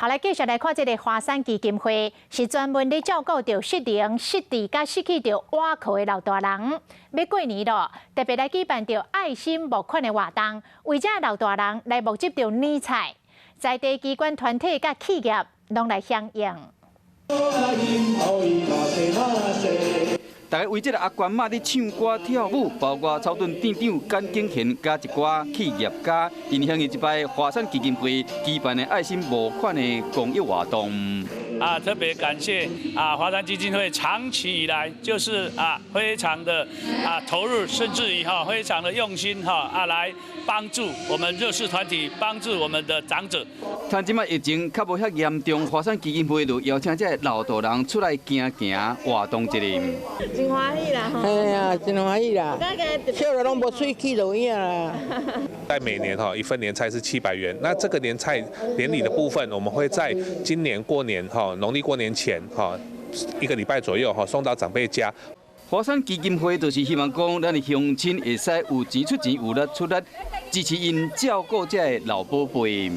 好，來繼續來看這个華山基金會，是專門咧照顧著失能、失智佮失去著倚靠的老大人。欲過年囉，特別來舉辦著愛心募款的活動，為這老大人來募集著年菜，在地機關團體佮企業攏來響應。大家為這个阿公媽咧唱歌跳舞，包括草屯店長簡景賢佮一寡企業家，𪜶響應這擺華山基金會舉辦的愛心募款的公益活動。啊，特別感謝啊華山基金會長期以來就是啊非常的啊投入，甚至於哈非常的用心哈啊來幫助我們弱勢團體，幫助我們的長者。趁這擺疫情較無遐嚴重，華山基金會就邀請這个老大人出來行行活動一下。真歡喜啦！哎呀，真歡喜啦！笑得攏無喙齒就有影啦。在每年哈一份年菜是700元，那這個年菜年禮的部分，我們會在今年過年哈農曆過年前哈一個禮拜左右哈送到長輩家。華山基金會就是希望講，咱的鄉親會使有錢出錢，有力出力，支持𪜶照顧這个老寶貝。